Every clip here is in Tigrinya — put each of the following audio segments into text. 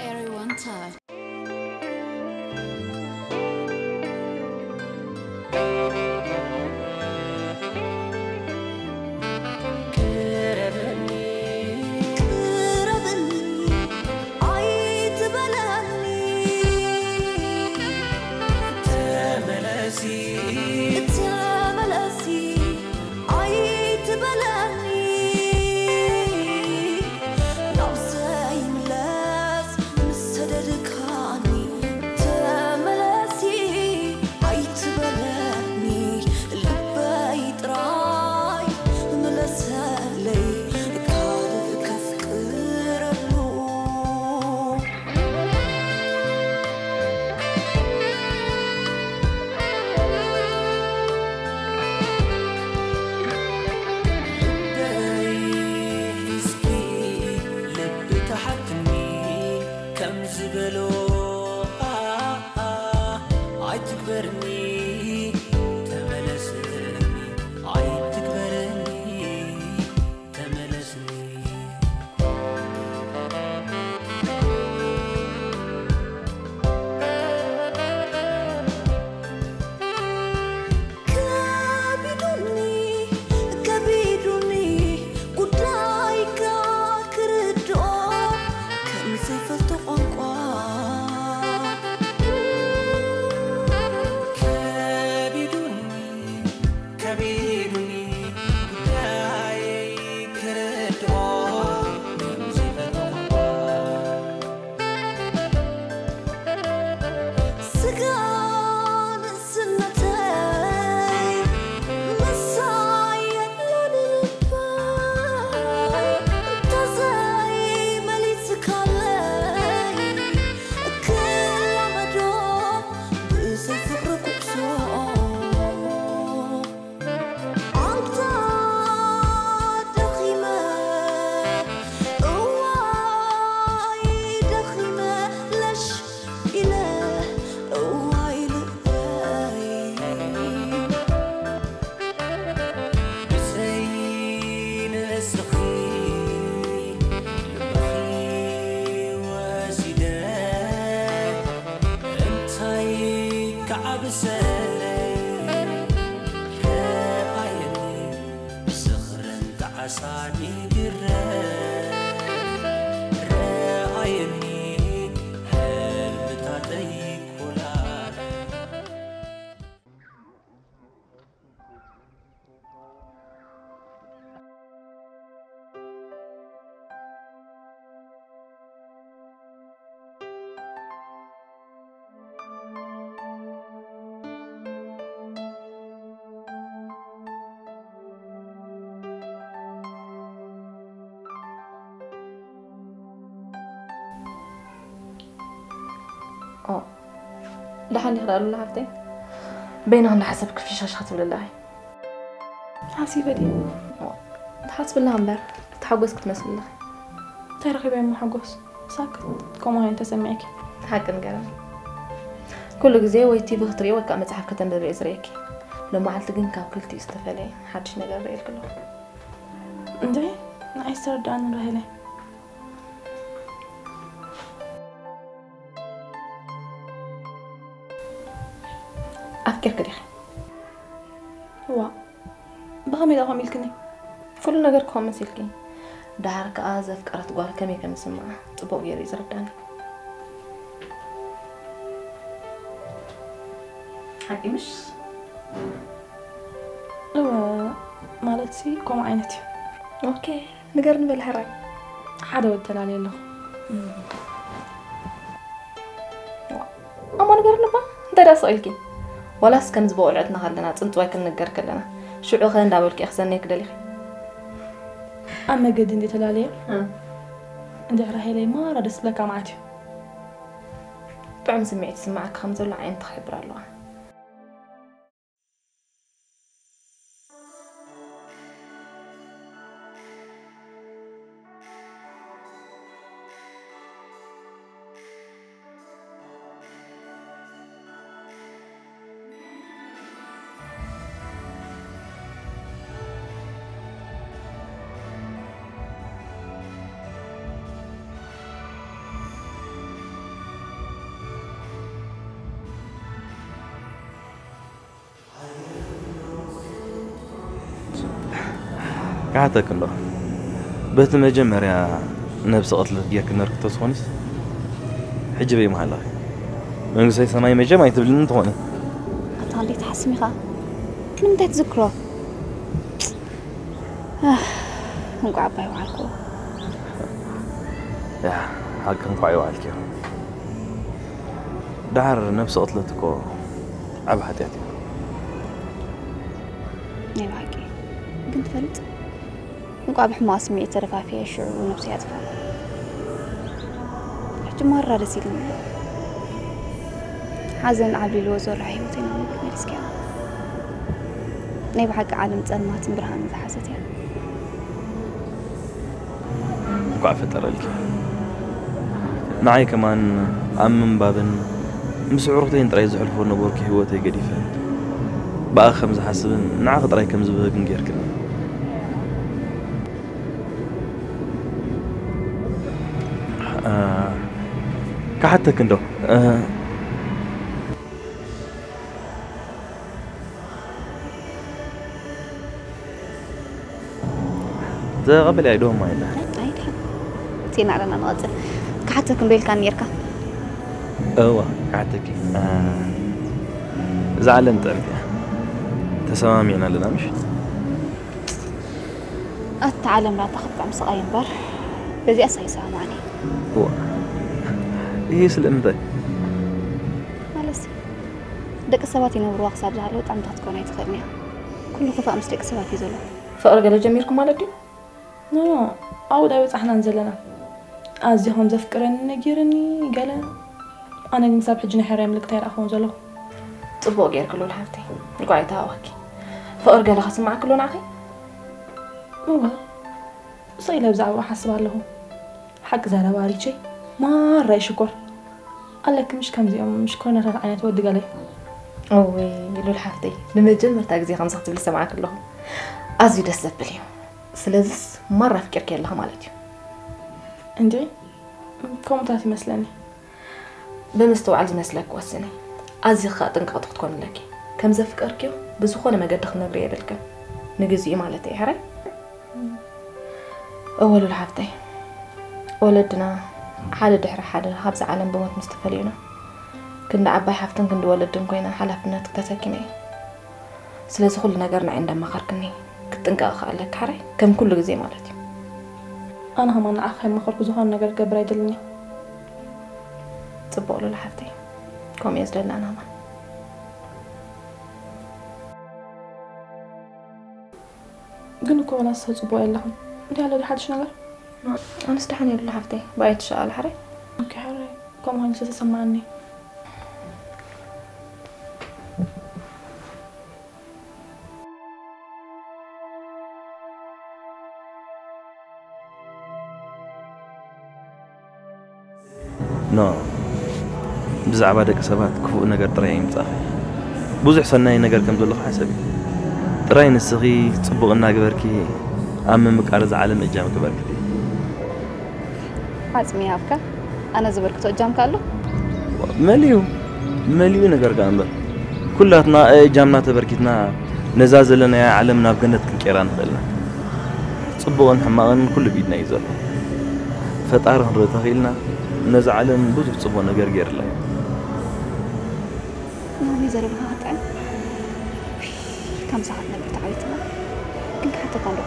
Everyone touch. ቅረበኒ፣ ቅረበኒ፣ ኣይትበለኒ። ተመለሲ፣ ተመለሲ፣ ኣይትበለኒ። ናብ ዘይምለስ ምስ ሰደድካኒ ተመለሲ ኣይትበለኒ። ልበይ ጥራይ ምለሰለይ ካልእ ከፍቅረሉ። ልበይ እስኪ ልቢ ተሓትኒ ከም ዝበሎ ኣይትግበርኒ ተመለስኒ ኣይትግበርኒ ተመለስኒ። ከቢዱኒ ከቢዱኒ ጉዳይካ ክርድኦ ከም ዘይፈልጦ ቋንቋ ከቢዱኒ ከቢዱኒ ጉዳየይ ክርድኦ ከም ዘይፈልጦ ቋንቋ ስጋ ንእስነተይ ምሳይ የሎን ልባ እንተዘይመሊስካለይ ክላመዶ ብዘይ ፍቕሪ ኩዕሶ ኣንታ ደኺመ እዋይ ደኺመ ለሽ ኢለ እዋይ ልበይ ብዘይ ንስኺ ልበኺ ወሲደ እንታይ ክዓብሰለይ ረኣየኒ ብዝኽርን ጣዕሳን ይግረፍ ረኣየኒ ህልምታተይ ኮላል ኦ፣ ደሓን ዲኺ ደኣ ሉላ ሓፍተይ? በይንኺ እንዳሓሰብኪ ፍሽኽሽኽ ትብሊ ኣለኺ። ሓሲበ ድየ? ኦ፣ ትሓስቢ ኣለኺ እምበር፣ ትሓጎስኪ ትመስሊ ኣለኺ። እንታይ ረኺበ እሞ ሓጎስ? ሳክት፣ ከምኡ ኣይን ተሰሚዕኪ። ሓቂ ንገረኒ። ኩሉ ግዜ ወይ ቲቪ ክትሪኢ ወይ ከዓ መጽሓፍ ከተንብቢ እየ ዝርእየኪ። ሎማዓልቲ ግን ካብ ክልቲኡ ዝተፈለየ ሓድሽ ነገር ርእየልኪ ኣለኹ። እንድዒ፣ ንዓይ ዝተረድኣኒ ራሄለይ። ኣፍቂርኪ ዲኺ? ዋ፣ ብኸመይ ደኣ ከምኡ ኢልክኒ? ኩሉ ነገር ክኸውን መሲልኪ። ደሓር ከኣ ዘፍቀረት ጓል ከመይ ከም ዝስምዓ ጽቡቕ ገይሩ እዩ ዝርዳኒ። ሓቂ ምሽ? እወ፣ ማለትሲ ከምኡ ዓይነት እዩ። ኦኬ፣ ንገርኒ በሊ ሕራይ። ሓደ ወዲ ተላልየ ኣለኹ። እሞ ንገርኒ እባ፣ እንታይ ደኣ ስቕ ኢልኪ? ዋላስ ከምዚ ብቑልዕትና ከለና፣ ጽንጽዋይ ክንነገር ከለና፣ ሽዑኸ እንዳበልኪ ኢኺ ዘነየኪ ደሊኺ? ኣብ መገዲ እንድየ ተላልየ፣ እ። እንድዒ ራሄለይ ማራ ደስ ዝብለካ መዓት እዩ። ጥዑም ስምዒት ይስምዓካ ከም ዘሎ ዓይንትኻ ይሕብር ኣለዋ። ክሓተክ እንዶ፣ በቲ መጀመርያ ነብሲ ቅትለት ጌርክ ነርክ ተዝኾንስ፣ ሕጂ በይ መሃላኺ መንግስተ ሰማይ መቸም ኣይትብልኒ እንተኾነ። ኣታ እንዴት ሓስሚኻ? ንምንታይ ትዝክሮ? ኣህ፣ እንቋዕ ኣባይ ወዓልኩ። ያ፣ ሓቂ እንኳዕ ይወዓልክዮ። ደሓር ነብሲ ቅትለት እኮ ዓቢ ሓጢኣት እዩ። ናይ ብሓቂ ግን ትፈልጥ፣ እንቋዕ ብሕማቕ ስምዒት ተደፋፊየ ሽዑ ነብሰይ ኣጥፍኣ። ሕጂ ማራ ደስ ኢሉኒ። ሓዘን ዓብሊልዎ ዝወርሐ ህይወተይ ናብ ንቡር መሊስክያ። ናይ ብሓቂ ዓለም ጸልማትን ብርሃንን ዝሓዘት እያ። እንኳዕ ፈጠረልኪ። ንዓይ ከማን ኣብ ምንባብን ምስ ኣዕሩኽተይን ጥራይ ዘሕልፎ ነበርኩ ህይወተይ ገዲፈ። ብኣኺ ከም ዝሓስብን ንዓኺ ጥራይ ከም ዝበህግን ጌርክኒ። እ፣ ክሓተኪ እንዶ፣ እ፣ ዘቐበል ኣይደሆም ኣይላ። ኣይድሓን። ጺና ኣለና ንቐጽል። ክሓተኪ እንዶ ኢልካኒ ኔርካ። እዋ፣ ክሓተኪ። እ፣ እዛ ዓለም ጥዕምቲ እያ። ተሰማሚዕና ኣለና፣ ምሽ? ኣታ ዓለም ናታ ክትጥዕም ስቓይ እምበር፣ በዚኣስ ኣይሰማማዕን እየ። እዋ። ይሄ ስለምንታይ? ማለትሲ፣ ደቂ ሰባት ይነብርዋ ክሳብ ዝሃለዉ ጥዕምቲ ክትከውን ኣይትኽእልን እያ። ኩሉ ክፋእ ምስ ደቂ ሰባት እዩ ዘሎ። ፍቕሪ ገለ ጀሚርኩም ማለት ድዩ? ኖ፣ ኖ፣ ኣብኡ ዶ ኣይበጻሕናን ዘለና? ኣዝዩ ከም ዘፍቅረኒ ነጊርኒ ገለ። ኣነ ግን ክሳብ ሕጂ ናይ ሕራይ ምልክት ኣይረኣኹን ዘለኹ። ጽቡቕ ጌርኪ ሉል ሓፍተይ፣ እንቋዕ ኣይተሃወኽኪ። ፍቕሪ ገለ ከስምዓኪ ኣሎ ንዓኺ? እወ፣ ስቕ ኢለ ብዛዕባኡ እሓስብ ኣለኹ። ሓቂ ዘረባ ሪቸይ፣ ማራ እዩ ሽኮር። ኣለኪ ምሽ ከምዚኦም ሽኮርነታት ዓይነት ወዲ ገለ። እወይ ሉል ሓፍተይ፣ ንመጀመርታ ግዜ ከምዚ ክትብሊ ዝሰምዓኪ ኣለኹ። ኣዝዩ ደስ ዘብል እዩ። ስለዚስ ማራ ኣፍቂርኪ ኣለኺ ማለት እዩ። እንድዒ፣ ከምኡታት ይመስለኒ። ብምስትውዓል ዝመስለኪ ወስኒ። ኣዚኺ ከኣ ጥንቅቕቲ ክትኮኒ ኣለኪ። ከም ዘፍቀርክዮ ብዝኾነ መገዲ ክትነግርዮ የብልክን። ንግዚኡ ማለት እየ፣ ሕራይ? እወ ሉል ሓፍተይ፣ ወለድና ሓደ ድሕሪ ሓደ ካብዛ ዓለም ብሞት ምስ ተፈልዩና፣ ክንዲ ዓባይ ሓፍትን ክንዲ ወለድን ኮይና ሓላፍነትኪ ተሰኪመ እየ። ስለዚ ኩሉ ነገር ንዓይ እንዳማኸርክኒ ክትጥንቀቒ ከኣ ኣለኪ፣ ሕራይ? ከም ኩሉ ግዜ ማለት እዩ። ኣነ ከማን ንዓኺ ከይመኸርኩ ዝኾነ ነገር ክገብር ኣይደልን እየ። ጽቡቕ ሉል ሓፍተይ፣ ከምኡ እየ ዝደሊ ኣነ ከማን። ግን እኮ ወላ ሰብ ጽቡቕ የለኹም። እንታይ ኣሎ ሓድሽ ነገር? ኣነስ ደሓን እየ ሉል ሓፍተይ፣ ብኣይ ትሻኣል፣ ሕራይ? ኦኬ፣ ሕራይ። ከምኡ ኮይኑ ዝተሰማዓኒ። ኖ፣ ብዛዕባ ደቂ ሰባት ክፉእ ነገር ጥራይ ኣይምጻኺ። ብዙሕ ሰናይ ነገር ከም ዘለኹ ሓሰቢ። ጥራይ ንስኺ ጽቡቕ እናገበርኪ ኣብ ምምቃር እዛ ዓለም እጃም ክበርክቲ። ዓጽሚ ይሃብካ። ኣነ ዘበርክቶ እጃምካ ኣሎ? መሊኡ፣ መሊኡ ነገር ከኣ እምበር። ኩላትና እጃምና ተበርኪትና ነዛ ዘለናያ ዓለም ናብ ገነት ክንቄራ ንኽእልና። ጽቡቕን ሕማቕን ኩሉ ብኢድና እዩ ዘሎ። ፈጣሪ ክንርኢ ተኽኢልና ነዛ ዓለም ብዙሕ ጽቡቕ ነገር ገይርላ እዩ። ናኒ ዘረባኻ ክጥዕም። ውይ፣ ከምዛ ክትነብር ተዓዊትና። ግን ክሓተካ እንዶ።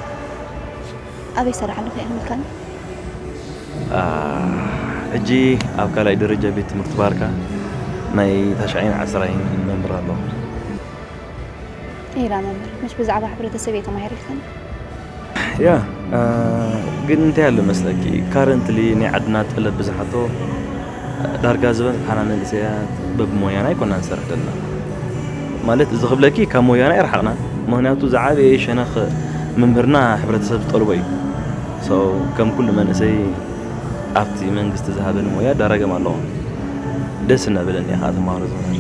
ኣበይ ሰራሕ ኣለኹ የእምልካኒ? አ፣ ሕጂ ኣብ ካልኣይ ደረጃ ቤት ትምህርቲ ባርካ ናይ ታሽዓይን ዓስራይን መምህር ኣለኹ። ኢላ መምህር፣ ምሽ ብዛዕባ ሕብረተሰብ እየ ተማሂረ ኢልካኒ? ያ፣ አ፣ ግን እንታይ ኣሎ መስለኪ፣ ካረንትሊ ናይ ዓድና ጠለብ ብዝሓቶ ዳርጋ ዝበዝሓና መንእሰያት በብሞያና ኣይኮናን ንሰርሕ ዘለና። ማለት፣ እዚ ክብለኪ ካብ ሞያና ኣይረሓቕናን። ምኽንያቱ ዝዓበየ ሸነኽ ምምህርና ሕብረተሰብ ዝጠልቦ እዩ። So፣ ከም ኩሉ መንእሰይ ኣብቲ መንግስቲ ዝሃበኒ ሞያ እዳረገም ኣለኹ። ደስ እናበለኒ እየ ከዓ ተምሃሮ ዝምህር።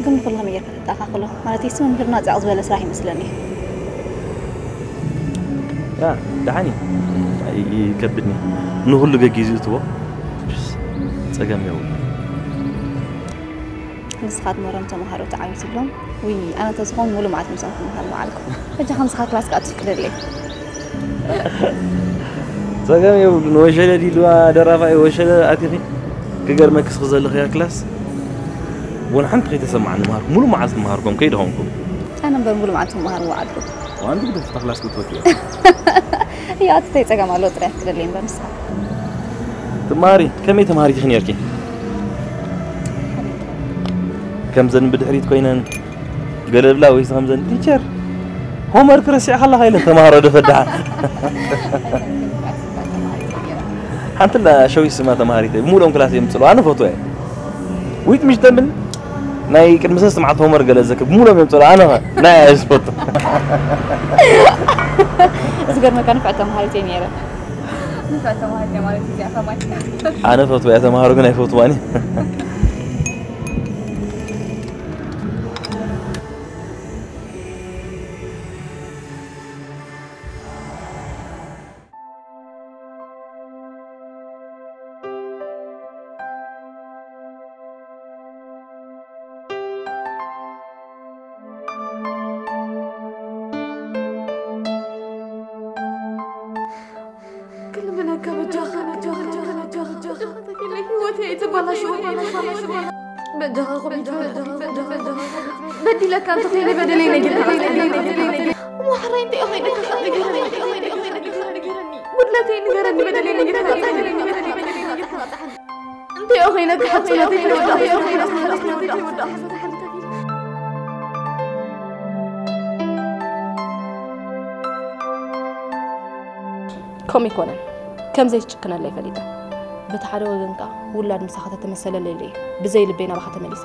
ግን ንኹሉ ከመይ ጌርካ ተጠኣኻኽሎ? ማለተይሲ፣ ምምህርና ጽዕቕ ዝበለ ስራሕ ይመስለኒ። ያ፣ ደሓን እዩ። ኣይ፣ ይከብድኒ። ንኹሉ ገጊዙ እትዎ፣ ጸገም የብሉን። ንስኻ ትምህሮም ተምሃሮ ተዓዊትሎም፣ ውይ ኣነ ተዝኾን ሙሉ መዓልቲ ምሳኹም ምሃር መዓልኩ። በጃኻ ምሳኻ ክላስ ክኣቱ ፍቅደለይ። ጸገም የብሉን። ወሸለ ዲልዋ ደራፋይ ወሸለ ኣቲኺ ክገርመክስ ክዘለኽያ ክላስ ውን ሓንቲ ከይተሰማዓኒ ምሃርኩም ሙሉ መዓልቲ ምሃርኩም ከይደኸምኩም። ኣነ እምበር ሙሉ መዓልቲ ምሃር መዓልኩ። ዋንቲ ግደፍታ ክላስ ክትወት እያ። ያትተይ ጸገም ኣሎ ጥራይ ፍቅደለይ እምበር ንስኻ። ትማሪ ከመይ ተማሪትኺ ነርኪ? ከምዘን ብድሕሪት ኮይነን ገለ ብላ ወይስ ከምዘን ቲቸር ሆምወርክ ረሲዕካ ኣለኻ ኢለን ተማሃሮ ደፈድሓ። ሓንቲ እንዳ ሸዊት ስማ ተማሃሪተ ብሙሉኦም ክላስ እዮም ዝፅልዋ ኣነ ፈትወ እየ። ዊት ምሽ ተብል ናይ ቅድሚ ሰለስተ መዓልቲ ሆምወርክ ገለ ዘክር ብሙሉኦም እዮም ዝፅልዋ ኣነ ኸ ናይ ኣየ ዝፈቱ። ዝገርመካ ንፍዕ ተማሃሪት እየ ነይረ። ንፍዕ ተማሃሪት እየ ማለት እዚኣ ከማይ። ኣነ ፈትወ እያ ተማሃሮ ግን ኣይፈትዋን እዩ። ክልምነካ በጃኻ በጃኻ በጃኻ በጃኻ ተፊለይ ህይወተይ ኣይተባላሽዎ በጃኻ ኮሚት በዲለካ እንተኾይነ በደለይ ነጊርካ እሞ ሕራይ እንታይ ኾይነ ጉድለተይ ንገረኒ በደለይ ነጊርካ እንታይ ኾይነ ክሓፅለተይ ከምኡ ኣይኮነን። ከም ዘይትጭክነለይ ፈሊጠ። በቲ ሓደ ወገን ከኣ ውላድ ምሳኻ ተተመሰለለይ ኢለ እየ ብዘይ ልበይ ናባኻ ተመሊሰ።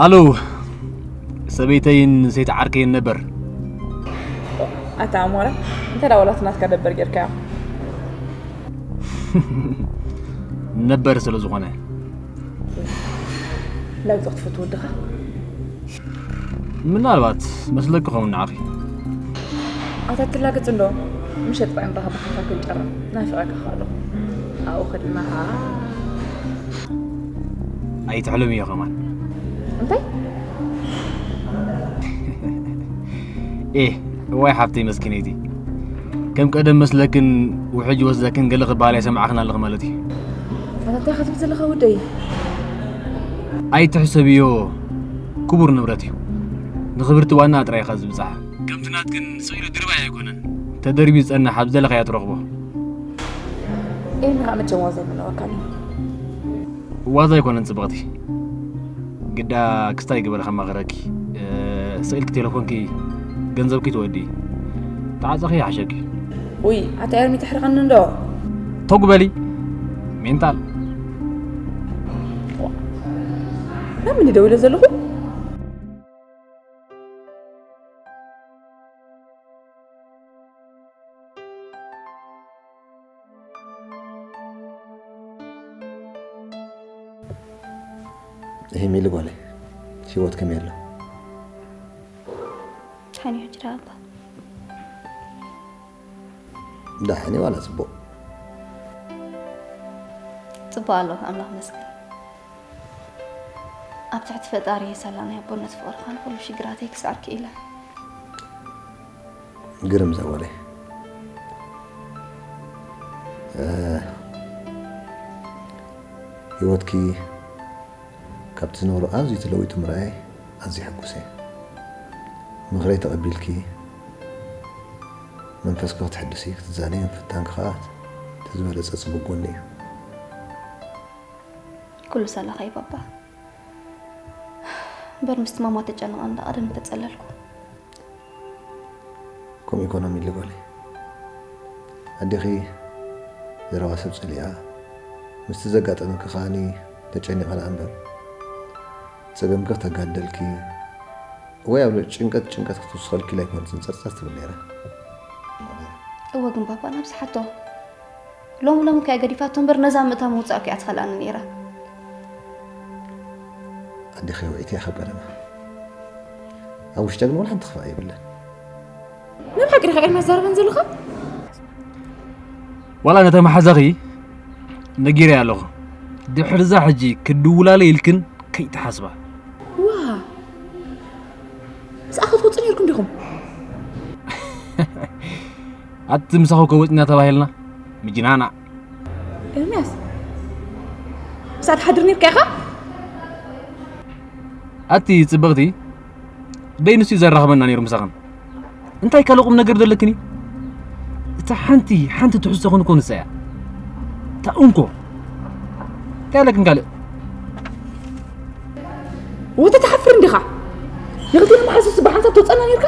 ኣሉ ሰበይተይን ሰይቲ ዓርከይን ነበር። ኣታ ኣሞራ እንተ ደኣ ወላ እቲ ናትካ ደበር ጌርካዮ። ነበር ስለ ዝኾነ። ላግጺ ክትፈቱ ወድኻ? ምናልባት መስለኪ ኸውን ንዓኺ። ኣታ ትላገጽ እንዶ ምሸት ጥራይ ንራኸብ ብሓንሳብ ክንጨርም ናፊቐካ ከኣ ኣለኹ። ኣብኡ ከድና ኸኣ ኣይትሕለምዮ ከማን። እንታይ? ኤህ እዋይ ሓፍተይ መስኪነይቲ፣ ከም ቀደም መስለክን ውሕጅ ወስደክን ገለ ክበሃል ኣይሰማዕክን ኣለኺ ማለት እዩ። ኣታ እንታይ ክትብል ዘለኻ ወደይ? ኣይትሕሰብዮ፣ ክቡር ንብረት እዩ። ንኽብርቲ ዋና ጥራይ ኢኻ ዝብጻሓ። ከምቲ ናትክን ስቕ ኢሉ ድርባይ ኣይኮነን። ተደርብዩ ዝጸንሕ ኣብ ዝደለኻዮ ትረኽቦ። ኤርሚ ኸኣ መቸም ዋዛ ኣይምነወካን እዩ። ዋዛ ኣይኮነን ጽብቕቲ። ግዳ ክስታይ ግበሪ ከማኽረኪ። እ፣ ስቕ ኢልኪ ቴሌፎንኪ ገንዘብኪ ትወዲ። ተዓጸኺ ይሓሸኪ። ውይ ኣታ ኤርሚ ተሕርቐኒ እንዶ። ቶግ በሊ ሜንታል። ናብ መን ደዊለ ዘለኹ? ሄሚሊ ጓለይ፣ ህይወት ከመይ ኣሎ? ሓኒ ሕጂ ደኣ ኣባ። ዳሕኒ ዋላ ጽቡቕ? ጽቡቕ ኣለኹ ኣምላኽ መስገን። ኣብ ትሕቲ ፈጣሪ ሳላ ናይ ኣቦነት ፍቕርኻን ኩሉ ሽግራተይ ክስዕር ክኢለ። ግርም ዘወለይ። እ፣ ህይወትኪ ካብቲ ዝነበሮ ኣዝዩ ተለዊጡ ምርኣይ ኣዝየ ሕጉስ እየ። ምኽረይ ተቐቢልኪ መንፈስኪ ክትሕድሲ ክትዛነዪ ምፍታንኪ ከኣ እቲ ዝበለጸ ጽቡቕ ጎኒ እዩ። ኩሉ ሳላኻ እዩ ባባ። እምበር ምስቲ ማማ ተጨንቐ እንዳ ቀደም ምተጸለልኩ። ከምኡ ኢኮኖሚ ልበለይ ኣዴኺ ዘረባ ሰብ ጸሊኣ ምስቲ ዘጋጠመኪ ከኣኒ ተጨኒቐ ደኣ እምበር ጸገምኪ ከተጋደልኪ ወይ ኣብ ልዕሊ ጭንቀት ጭንቀት ክትውስኸልኪ ኢላ ኣይኮነትን ጸርጸር ትብል ነይራ። እወ ግን ባባ ናብዚ ሓቶ ሎሚ ሎሚ ከያ ገዲፋቶ እምበር ነዛ ምእታ ምውፃእ ከያ ትኸልኣኒ ነይራ። ኣዴኺ ውዒት እያ ካብ ቀደማ። ኣብ ውሽጠ ግን ወላ ሓንቲ ክፋእ የብለን። ንብሓቂ ዲኻ ኤርምያስ ዛረበን ዘለኻ? ዋላ ነታ መሓዛኺ ነጊረ ኣለኹ። ድሕርዛ ሕጂ ክድውላለ ኢልክን ከይትሓስባ። ዋ ምስኣ ክትወፁ ነርኩም ዲኹም? ኣቲ ምሳኹ ከወፅና ተባሂልና ምጅናና። ኤርምያስ ምስኣ ትሓድር ነርካ ኢኻ? ኣቲ ፅብቕቲ ደይ ንሱ እዩ ዘራኽበና ነይሩ ምሳኽን። እንታይ ካልእ ቁም ነገር ዘለክኒ? እታ ሓንቲ ሓንቲ ትሕዝቶ ክንኮ ንሳ እያ። እታ እንኮ እንታይ ኣለክን ካልእ? ወተ ትሓፍር እንዲኻ ንክልቲና መሓዙ ብሓንሳብ ተውፀና ነርካ?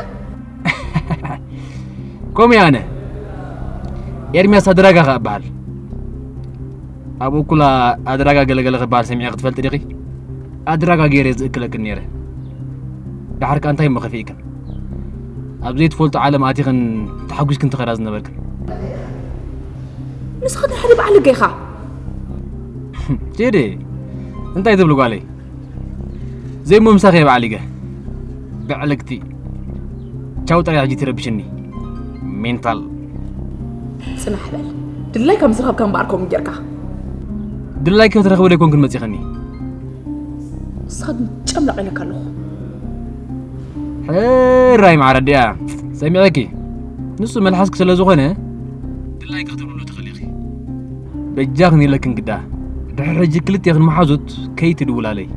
ከምኡ እየ ኣነ ኤርምያስ ኣድራጋ ከ እበሃል። ኣብ እኩላ ኣድራጋ ገለገለ ክበሃል ሰሚዐ ክትፈልጢ ዲኺ? ኣድራጋ ገይረ ዝእክለክን ነይረ። ዳሕር ከኣ እንታይ እሞ ከፊእክን? ኣብ ዘይትፈልጦ ዓለም ኣቲኽን ተሓጒስክን ትኸዳ ዝነበርክን። ንስኻ ግን ሓደ በዓል ገይኻ ቴዲ እንታይ ትብሊ ጓለይ? ዘይሞ ምሳኺ በዓል ይገ ብዕልግቲ ቻው ጥራይ ሕጂ ትረብሽኒ ሜንታል። ፅናሕ በል ድላይ ከም ዝረኸብካ እምበኣር ከምኡ ጌርካ ድላይ ክትረኽቢ ደይኮንክን መፂኸኒ። ንስኻ ግን ጨምላቕ ኢለካ ኣለኹ። ሕራይ ማዕረ ኣዲኣ ሰሚዐኪ። ንሱ መልሓስኪ ስለ ዝኾነ ድላይኪ ክትብልሉ ትኽእሊ ኢኺ። በጃኽን ኢለክን ግዳ ድሕሪ ሕጂ ክልቴኽን መሓዙት ከይትድውላለይ።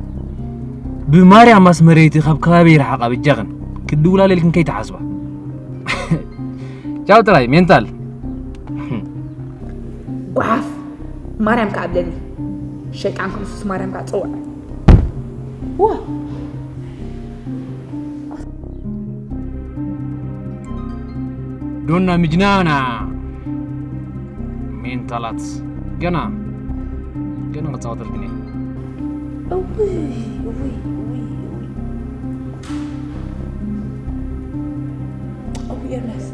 ብማርያም ኣስመረይቲ ካብ ከባቢ ይርሓቓ በጃኽን ክትድውላለይ ኢልክን ከይትሓስባ። ቻው ጥራይ ሜንታል። ጓሓፍ ማርያም ከኣ ብለኒ። ሸይጣን ክንሱስ ማርያም ከኣ ጽውዕ። ዋ ዶና ምጅናና ሜንታላት ገና ገና ክጻወተልክን እየ። እውይ እውይ እውይ እውይ እውይ ኤርሚያስ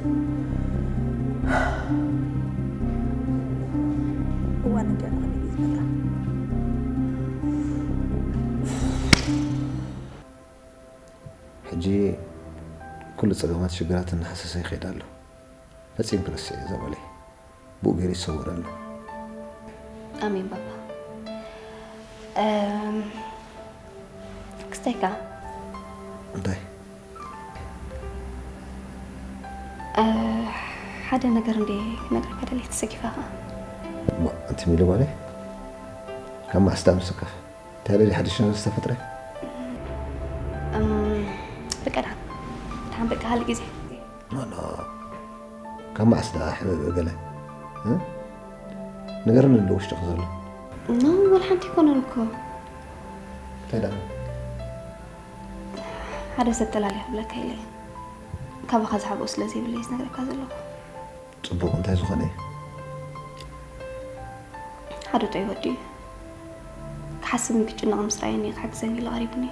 እዋን እንዲያ ንኸመይ እዩ ዝነብራ? ሕጂ ኩሉ ጸገማት ሽግራት እናሓሰሰ ይኸይድ ኣሎ። ፈጺምኪ ረስዒ እዛ ጓለይ። ብኡ ገይሩ ይሰወር ኣሎ። ኣሜን ባባ። እም፣ ክስታይካ እንታይ? እ፣ ሓደ ነገር እንደ ክነግረካ ደልየ ተሰኪፋ ኸዓ። እሞ፣ ኣንቲ ሚሊ ጓለይ፣ ካብ መዓስ ደኣ ምስካፍ? እንታይ ደሊ ሓድሽ ነገር ዝተፈጥረ? እም፣ ብቀዳም፣ ብድሓን በቃ ሃሊ ግዜ። ኖ፣ ኖ። ካብ መዓስ ደኣ ሕብእብእ ገለ? እ? ንገርኒ እንዶ ውሽጥኺ ዘሎ። ኖ፣ ወላ ሓንቲ ኣይኮነን እኮ። እንታይ ደኣ? ሓደ ሰብ ተላልየ ክብለካ ኢለ እየ። ካባኻ ዝሓብኦ ስለ ዘይብለይ ዝነግረካ ዘለኹ። ጽቡቕ፣ እንታይ ዝኾነ እዩ? ሓደ ጥዑይ ወዲ እዩ። ክሓስብን ክጭነቕን ምስ ረኣየኒ እዩ ክሕግዘኒ ኢሉ ቀሪቡኒ።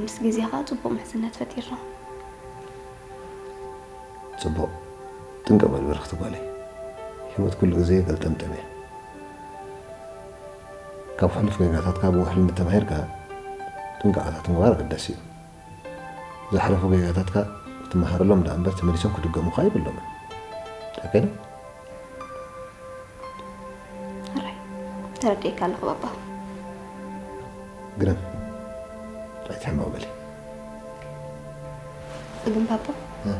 ምስ ግዜ ኸዓ ጽቡቕ ምሕዝነት ፈጢርና። ጽቡቕ። ጥንቅቕ በል ብርኽቲ ጓለይ። ህይወት ኩሉ ግዜ ገልጠምጠም እያ። ካብ ሕሉፍ ጌጋታትካ ብውሕልነት ተማሂርካ ጥንቃቐታት ምግባር ኣገዳሲ እዩ። ዝሓለፉ ጌጋታትካ ክትመሃረሎም ደኣ እምበር ተመሊሶም ክድገሙኻ የብሎምን። ኣከለ? ሕራይ፣ ተረዲኤካ ኣለኹ ባባ። ግርም፣ ጥራይ ትሕመቕ በሊ። ግን ባባ፣ እ።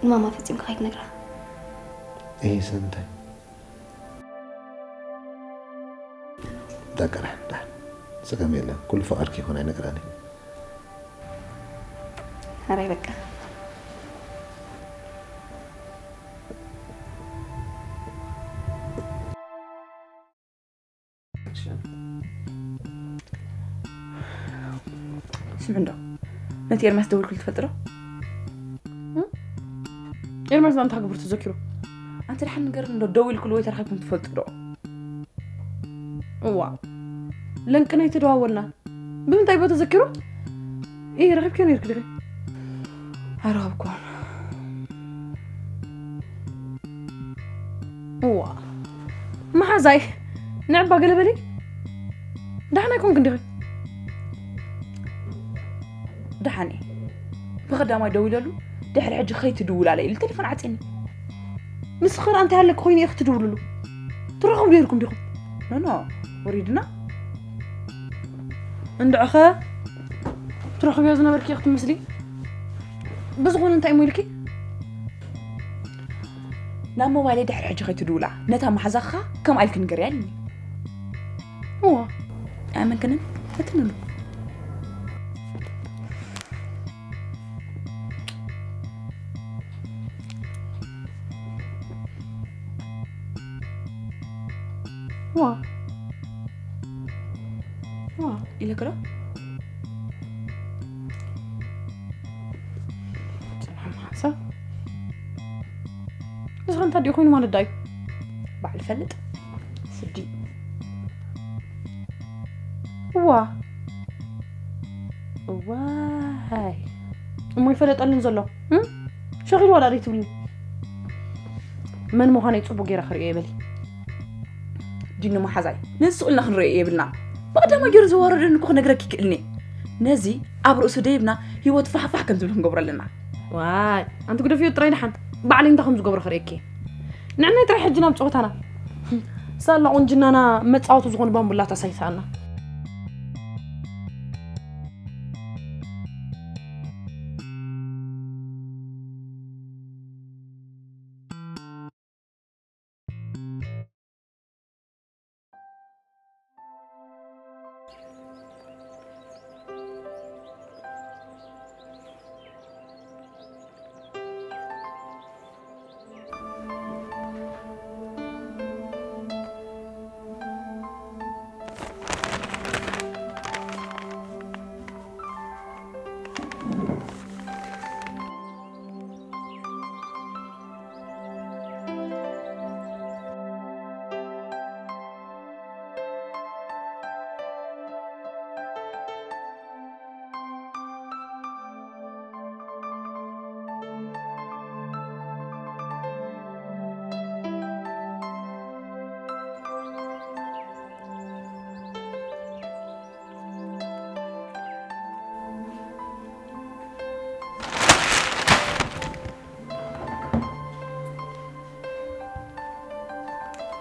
ንማማ ፈጺምካ ከይትነግራ። እይ፣ ስለምንታይ? ደቂ ርሓን፣ ርሓን። ጸገም የለን። ኩሉ ፍቓድኪ ይኹን፣ ኣይነግራን እየ። ሕራይ በቃ። ስምዕ እንዶ፣ ነቲ ኤርሚያስ ደወልኩሉ ትፈልጥ ዶ? እ? ኤርሚያስ እንታይ ክገብር ተዘኪሩ? ኣንቲ ደሓን ንገርኒ እንዶ፣ ደዊልኩሉ ወይ ተራኺብኩም ትፈልጡ ዶ? እዋ። ለንቅና ኣይተደዋወልና። ብምንታይ ቦታ ዘኪሩ? እይ፣ ረኺብኪዮ ነይርኪ ዲኺ? ኣይረኸብኩዎን። እዋ፣ መሓዛይ፣ ንዕባ ገለ በሊ። ደሓን ኣይኮንክን ዲኺ? ደሓን እየ። ብቐዳማይ ደዊለሉ፣ ድሕሪ ሕጂ ከይትድውል ኣለ ኢሉ ቴሌፎን ዓጺኒ። ንስኺ ኸኣ እንታይ ኣለኪ ኮይኑ ኢኺ ትድውልሉ? ትራኸቡ ነይርኩም ዲኹም? ኖ፣ ኖ፣ ወሪድና። እንድዕኸ ትረኽብዮ ዝነበርኪ ኢኺ ትመስሊ። ብዝኾነ እንታይ እሞ ኢልኪ? ናብ ሞባይለይ ድሕሪ ሕጂ ከይትድውላ፣ ነታ መሓዛኻ ከምኣ ኢልኪ ንገርያ ኢሉኒ። እዋ። ኣይኣመንክንን? ፈትንሉ። ዋ። ዋ። ኢለክሎ? ሰላም ሓንሳብ። እዚ ኸ እንታይ ድዩ ኮይኑ ማለት ዳዩ? ባዕሉ ፈልጥ። ስዲ። እዋ። እዋይ። እሞ ይፈለጠልን ዘሎ። እም? ሸኺል ዋላ ደይ ትብልኒ። መን ምዃነይ ጽቡቕ ገይረ ክርእዮ የበሊ። ዲኑ መሓዛይ፣ ነዚ ስቕ ኢልና ክንርእዮ የብልና። ብቐዳማይ ገይሩ ዘዋረደኒ እኮ ክነግረኪ ይክእልኒ። ነዚ ኣብ ርእሱ ደይብና ህይወት ፋሕፋሕ ከም ዝብል ክንገብሮ ኣለና። ዋይ፣ ኣንቲ ግደፍዮ ጥራይ ደሓን። ባዕለይ እንታይ ከም ዝገብሮ ክርእየኪ። ንዕናይ ጥራይ ሕጂ ናብ ጸወታና። ሳላ ቁንጅናና መጻወቲ ዝኾኑ ባምቡላታት ኣይሰኣና።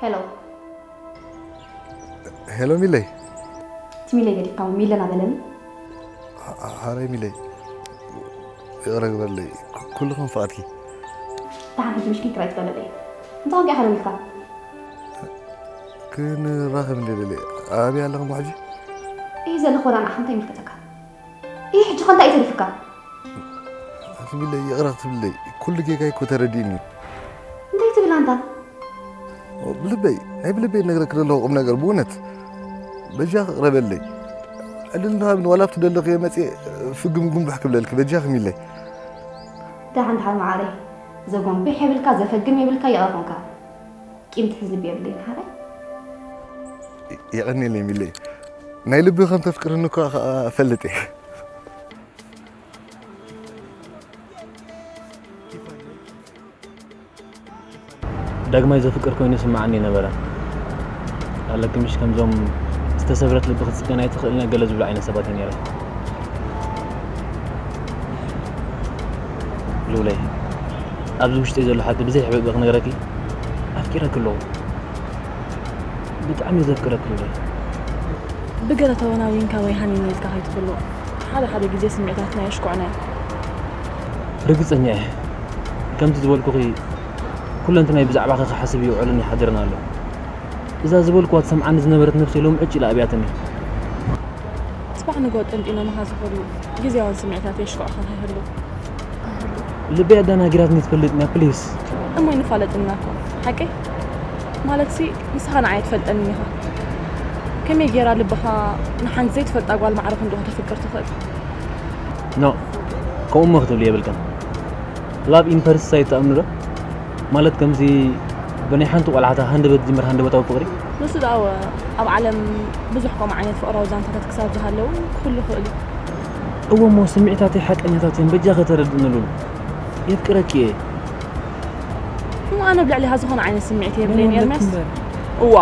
ሄሎ። ሄሎ ሚለይ። እቲ ሚለይ ገዲፍካ ሚለና በለኒ። ሓራይ ሚለይ። ይቕረ ግበርለይ። ኩ-፣ ኩሉ ከም ፍቓድኪ። ደሓን ሕጂ ምሽ ክንክራይ ትበለለይ። እንታይ ኮንካ ኢኻ ደዊልካ? ክንራኸብ እንደ ደለ። ኣበይ ኣለኹም ሕጂ? እይ ዘለኹ ወላ ንዓኻ እንታይ ይምልከተካ? እይ ሕጂ ከ እንታይ እዩ ተሪፍካ? ኣቲ ሚለይ ይቕረ ክትብለይ። ኩሉ ጌጋይ እኮ ተረዲእኒ። እንታይ ትብል ኣንታ? ብልበይ፣ ናይ ብልበይ ነግረኪ ዘለኹ ቁም ነገር ብእውነት። በጃኺ ቅረበለይ። ዕድል እንተሃብኒ ዋላ ኣብቲ ደለኽዮ መጽየ ፍግም ጉንብሕ ክብለልኪ በጃኺ ሚለይ። ደሓን ደሓን መዓረይ። ዘጎንብሕ የብልካ፣ ዘፈግም የብልካ፣ ይቕረ ኮንካ። ቂም ትሕዝ ልቢ የብለይን ሓራይ። የቐንየለይ ሚለይ። ናይ ልቢ ከም ተፍቅርኒ እኳ ኸኣ እፈልጥ እየ። ዳግማይ ዘፍቅር ኮይኑ ይስምዓኒ ነበረ። ኣለኪ ምሽ ከምዞም ዝተሰብረት ልቢ ክትጽገን ኣይትኽእልን እያ ገለ ዝብሉ ዓይነት ሰባት እየ ነይረ። ሉለይ፣ ኣብዚ ውሽጠይ ዘሎ ሓቂ ብዘይ ሕብእብእ ክነግረኪ ኣፍቂረኪ ኣለኹ። ብጣዕሚ እየ ዘፍቅረኪ ሉለይ። ብገለ ተወናዊንካ ወይ ሃኒን ኢልካ ከይትብሎ። ሓደ ሓደ ግዜ ስምዒታትና የሽኩዕና እዩ። ርግጸኛ እየ። ከምቲ ዝበልኩኺ፣ ኩለንትናይ ብዛዕባኺ ክሓስብ ይውዕልን ይሓድርን ኣሎ። እዛ ዝበልኩዋ ትሰምዓኒ ዝነበረት ነብሰይ ሎሚ ዕጭ ኢላ ኣብያትኒ። ጽባሕ ንግሆ ጠንጢኖምኻ ዝኸዱ ግዝያውያን ስምዒታት የሽኩዕኻ ከይህሉ። ልበይ ኣደናጊራትኒ ትፈልጥ እያ፣ ፕሊስ። እሞ ኣይንፋለጥና እኮ፣ ሓቀይ? ማለትሲ፣ ንስኻ ንዓይ ኣይትፈልጠንን ኢኻ። ከመይ ጌራ ልብኻ ንሓንቲ ዘይትፈልጣ ጓል ማዕረ ክንድኡ ከተፍቅር ትኽእል? ኖ፣ ከምኡ እሞ ክትብሊ የብልክን። ላቭ ኢን ፈርስት ሳይት ትኣምኒ ዶ? ማለት ከምዚ ብናይ ሓንቲ ቆልዓታ ሃንደበት ዝጅምር ሃንደበታዊ ፍቕሪ። ንሱ ደኣ ኣብ ዓለም ብዙሕ ከምኡ ዓይነት ፍቕራዊ ዛንታታት ክሳብ ዝሃለዉ ክህሉ ይኽእል እዩ። እወ እሞ ስምዒታተይ ሓቀኛታት እዮም፣ በጃኺ ተረድእኒ ሉል። የፍቅረኪ እየ። እሞ ኣነ ኣብ ልዕሊኻ ዝኾነ ዓይነት ስምዒት የብለይን ኤርምያስ። እዋ፣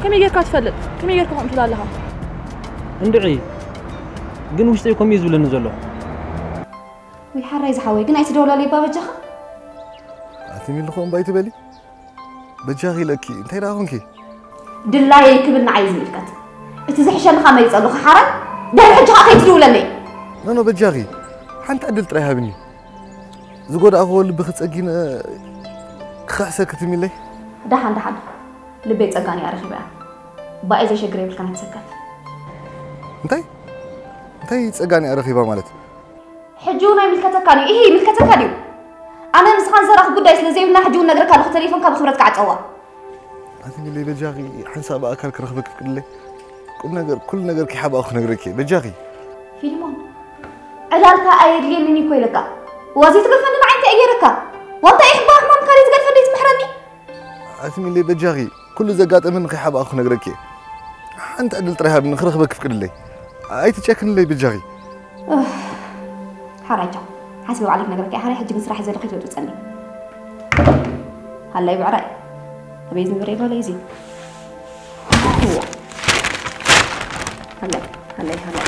ከመይ ጌርካ ትፈልጥ? ከመይ ጌርካ ከምኡ ትብል ኣለኻ? እንድዒ፣ ግን ውሽጠይ ከምኡ እዩ ዝብለኒ ዘሎ። ወይ ሓራይ ዝሓወይ ግን ኣይትደውለለይ እባ በጃኻ። ኣትሚልኹ እምባይ ትበሊ። በጃኺ ኢለኪ እንታይ ደኣ ኾንኪ? ድላየይ ክብል ንዓይ ዝምልከት። እቲ ዝሕሸኒ ከመይ ጸሉኻ ሓራይ? ድሕሪ ሕጂ ኸኣ ከይትድውለለይ። ኖኖ በጃኺ ሓንቲ ዕድል ጥራይ ሃብኒ። ዝጎዳእኽዎ ልብኺ ጸጊነ ክኽሕሰኪ ትሚለይ። ደሓን ደሓን። ልበይ ጸጋኒ ኣረኺበያ። ባኤ ዘሸግር የብልካን ኣይትሰከፍ። እንታይ እንታይ ጸጋኒ ኣረኺባ ማለት? ሕጂ እውን ኣይምልከተካን እዩ። ኢሂ ይምልከተካ ድዩ? ኣነ ንስኻን ዘራኽ ጉዳይ ስለ ዘይብልና ሕጂ እውን ነግረካ ኣለኹ ተሌፎንካ ብኽብረት ክዓጸዋ። ኣትሚለይ በጃኺ ሓንሳእ ብኣካል ክረኽበኪ ፍቅድለይ። ቁም ነገር ኩሉ ነገር ከይሓባእኹ ክነግረኪ እየ በጃኺ። ፊልሞን ዕላልካ ኣየድልየንን እዩ እኮ ኢለካ። ዋዚ ትገድፈኒ ንዓይ እንታይ እየ ገይረካ? ዋንታ ይሕባ ሕማምካ ደይ ትገድፈኒ ትምሕረኒ? ኣትሚለይ በጃኺ ኩሉ ዘጋጠመኒ ከይሓባእኹ ክነግረኪ እየ። ሓንቲ ዕድል ጥራይ ሃብኒ ክረኽበኪ ፍቅድለይ። ኣይትጨክንለይ በጃኺ። ሓራይ ቻው። ሓስበ ባዕለይ ክነግረካ እየ። ሓራይ ሕጂ ግን ስራሕ ዘለኹ ይትወጽጸኒ። ሃላይ ብዕራይ። ኣበይ ዝንብር ይባለ እዚ? እዋ። ሃላይ ሃላይ ሃላይ።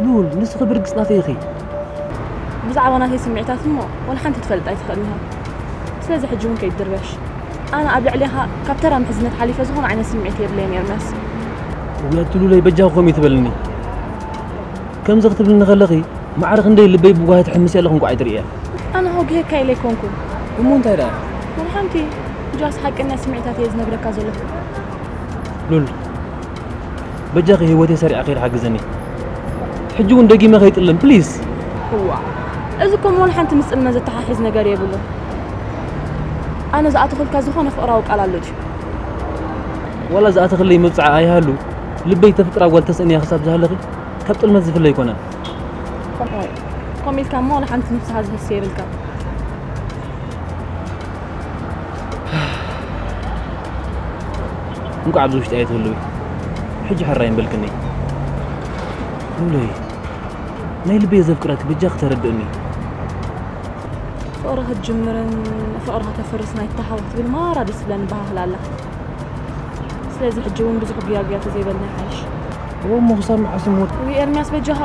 ሉል፣ ንስኺ ብርግጽ ናተይ ኢኺ። ብዛዕባ ናተይ ስምዒታት እሞ ወላ ሓንቲ ትፈልጥ ኣይትኽእልን ኢኻ። ስለዚ ሕጂ እውን ከይትድርበሽ። ኣነ ኣብ ልዕሌኻ ካብ ተራ ምሕዝነት ሓሊፈ ዝኾነ ዓይነት ስምዒት የብለይን ኤርምያስ። ውያት ሉለይ በጃኺ ከምኡ ትበልኒ። ከምዚ ክትብልኒ ከለኺ ማዕረ ክንደይ ልበይ ብጓሂ ትሕምስ ኣለኹ እንኳ ኣይትርእያ። ኣነ ሆግሄካ ኢለ ኣይኮንኩን። እሞ እንታይ ደኣ? ወላ ሓንቲ ጃስ ሓቀኛ ስምዒታት እየ ዝነግረካ ዘለኹ። ሉል በጃኺ ህይወተይ ሰሪዓ ከይድ ሓግዘኒ። ሕጂ እውን ደጊመ ከይጥልም ፕሊስ። እዋ እዚ እኮ ወላ ሓንቲ ምስ ጥልመት ዘተሓሕዝ ነገር የብሉን። ኣነ ዝኣተኹልካ ዝኾነ ፍቕራዊ ቃል ኣሎ ድዩ? ዋላ ዝኣተኽለይ መብጽዓ ኣይሃሉ ልበይ ተፍቅራ ጓል ተስእንያ ክሳብ ዝሃለኺ ካብ ጥልመት ዝፍለ ኣይኮነን። ከምኡ ኢልካ እሞ ወላ ሓንቲ ንስኻ ዝህስ የብልካ። እንቋዕ ኣብዚ ውሽጢ ኣይትህልዊ። ሕጂ ሕራይ እምበልክኒ። ሉለይ ናይ ልበይ ዘፍቅረኪ በጃኺ ተረድእኒ። ፍቕሪ ክትጅምርን ፍቕሪ ከተፍርስ ናይ ተሃው ክትብል ማራ ደስ ዝብለኒ ባህል ኣላ። ስለዚ ሕጂ እውን ብዙሕ ጉያጉያ ተዘይበልና ይሓይሽ። እሞ ክሳብ መዓስ እሞ? ውይ ኤርምያስ በጃኻ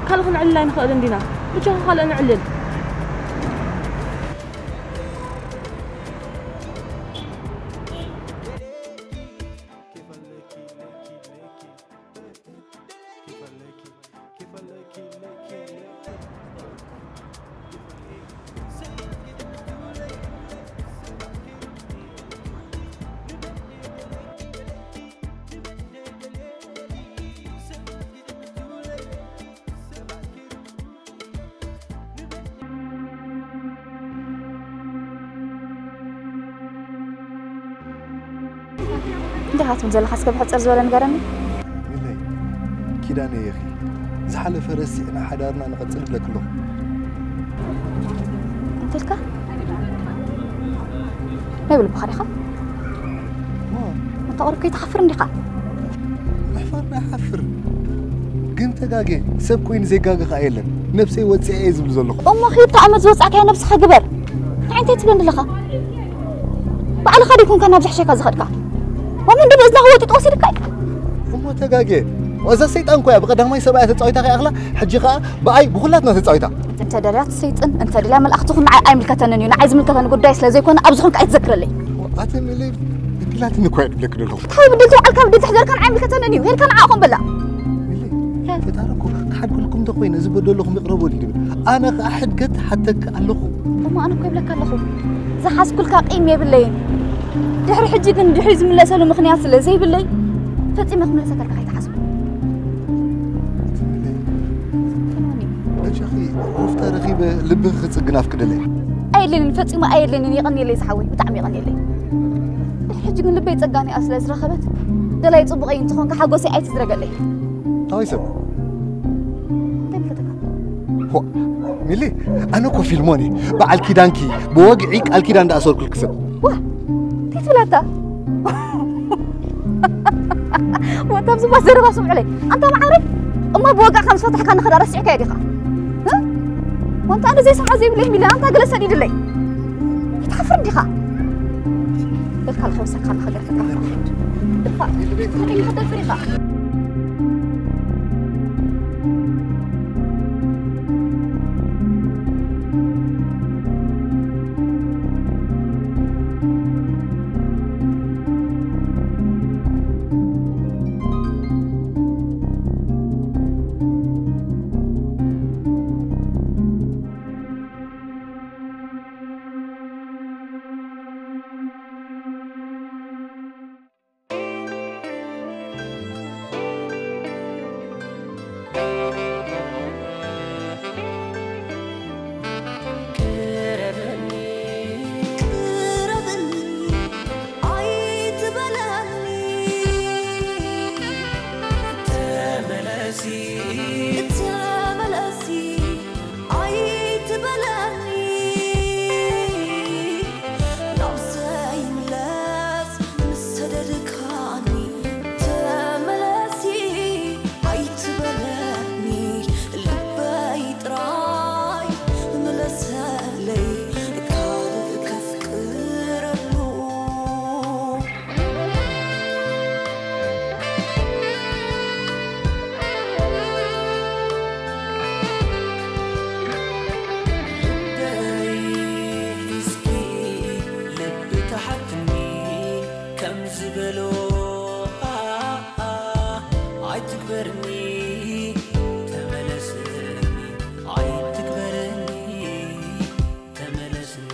ካልእ ክንዕልል ኣይንኽእልን ዲና? በጃኻ ካልእ ንዕልል። እንታይ ኢኻ ትብል ዘለኻ? እስከ ብሕጽር ዝበለ ንገረኒ። ሚለይ፣ ኪዳነይ ኢኺ። ዝሓለፈ ረሲዕና ሓዳርና ንቐጽል እብለኪ ኣለኹ። እንታይ ኢልካ? ናይ ብልብኻ ዲኻ? እሞ ኣንታ ቁሩብ ከይትሓፍር እንዲኻ? ምሕፋር ኣይሓፍር። ግን ተጋጌ፣ ሰብ ኮይኑ ዘይጋገ ኸኣ የለን። ነብሰይ ወጺኣ እየ ዝብል ዘለኹ። እሞ ኺድ ተኣመት ዝወጻእካያ ነብስኻ ግበር። እንታይ እንታይ ትብለኒ ኣለኻ? ባዕልኻ ዲኹንካ ናብ ዝሕሸካ ዝኸድካ? ወመን ድብ እዝና ክወጢጥ ወሲድካ እዩ። እሞ ተጋጌ፣ እዛ ሰይጣን እኮ እያ ብቐዳማይ ሰብኣያ ተጻዊታ ከይኣኽላ፣ ሕጂ ኸኣ ብኣይ ብኹላትና ተጻዊታ። እንተ ደልያት ሰይጥን፣ እንተ ደልያ መልኣኽቲ ኹን ንዓይ ኣይምልከተንን እዩ። ንዓይ ዝምልከተኒ ጉዳይ ስለ ዘይኮነ ኣብዚ ኹንካ ኣይትዘክረለይ። ኣቲ ሚሊ፣ ብድላትኒ እኮ እየ ድብለኪ ዘለኹ። እንታይ ብድል ትውዓልካ ብድል ትሕደርካ ንዓይ ኣይምልከተንን እዩ። ሄድካ ንዓኣ ኮን በላ። ሚሊ፣ ፈጣሪ እኮ ክሓድገልኩም እንተኾይነ ዝበደለኹም ይቕረ በሉ ይብል። ኣነ ኸኣ ሕድገት ሓተኪ ኣለኹ። እሞ ኣነ እኮ ይብለካ ኣለኹ። ዝሓዝኩልካ ቂም የብለይን። ድሕሪ ሕጂ ግን ድሕሪ ዝምለሰሉ ምኽንያት ስለ ዘይብለይ ፈጺመ ክምለሰካ ከይትሓስብ። ኣቲ ሚሊ፣ በጃኺ ወፍታ ረኺበ ልብኺ ክጽግን ኣፍቅደለይ። ኣየድልየንን፣ ፈጺሙ ኣየድልየንን። የቐንየለይ ዝሓወይ፣ ብጣዕሚ የቐንየለይ። ድሕሪ ሕጂ ግን ልበይ ጸጋኒኣ ስለ ዝረኸበት፣ ደላይ ጽቡቐይ እንተኾንካ ሓጎሰይ ኣይትዝረገለይ። ኣወይ ሰብ። እንታይ ምልከተካ? ሆ፣ ሚሊ፣ ኣነ እኮ ፊልሞን እየ። በዓል ኪዳንኪ፣ ብወግዒ ቃል ኪዳን እንዳኣሰርኩልኪ ሰብ። ዋ፣ እንታይ ትብል ኣታ? ወታ ኣብዚ ባ ዘረባ ስምዑለይ። ኣንታ መዓረይ፣ እሞ ብወግዒ ከም ዝፈታሕካ ንኸዳ ረሲዕካዮ ዲኻ? እ? ወንታ ኣነ ዘይሰምዖ ዘይብለይ ሚሊ፣ ኣንታ ገለ ሰዲድለይ። ይትሓፍር እንዲኻ? በልካ ልኸውሰካ ንኸገርፈካ። ድፋዕ። ሓደኛ ከተፍር ኢኻ። ቅረበኒ፣ ቅረበኒ፣ ኣይትበለኒ። ተመለሲ፣ ተመለሲ፣ ኣይትበለኒ። ናብ ዘይምለስ ምስ ሰደድካኒ ተመለሲ ኣይትበለኒ። ልበይ ጥራይ ምለሰለይ ካልእ ከፍቅረሉ። ልበይ እስኪ ልቢ ተሓትኒ ከም ዝበሎ ኣይትግበርኒ ተመለስኒ ኣይትግበርኒ ተመለስኒ።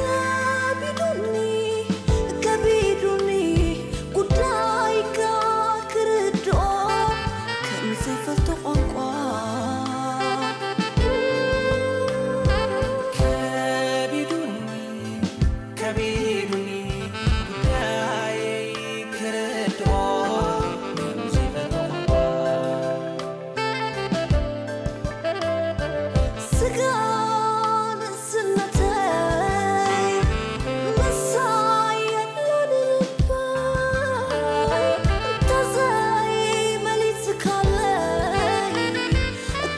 ከቢዱኒ ከቢዱኒ ጉዳይካ ክርድኦ ከም ዘይፈልጦ ቋንቋ ከቢዱኒ ከቢዱኒ ጉዳየይ ክርድኦ ከም ዘይፈልጦ ቋንቋ ስጋ ንእስነተይ ምሳይ የለን ልበይ እንተዘይመሊስካለይ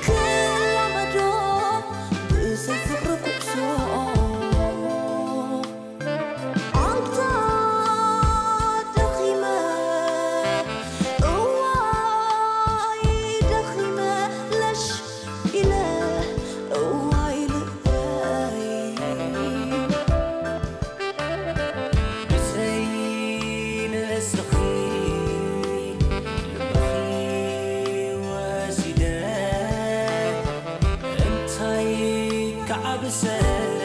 ክላመዶ ብዘይ ፍቕሪ ኩዕሶ ኣንታ ደኺመ እዋይ ደኺመ ለሽ ኢለ እዋይ ልበይ ብዘይ ንርእስኺ ልብኺ ወሲደ እንታይ ክዓብሰለይ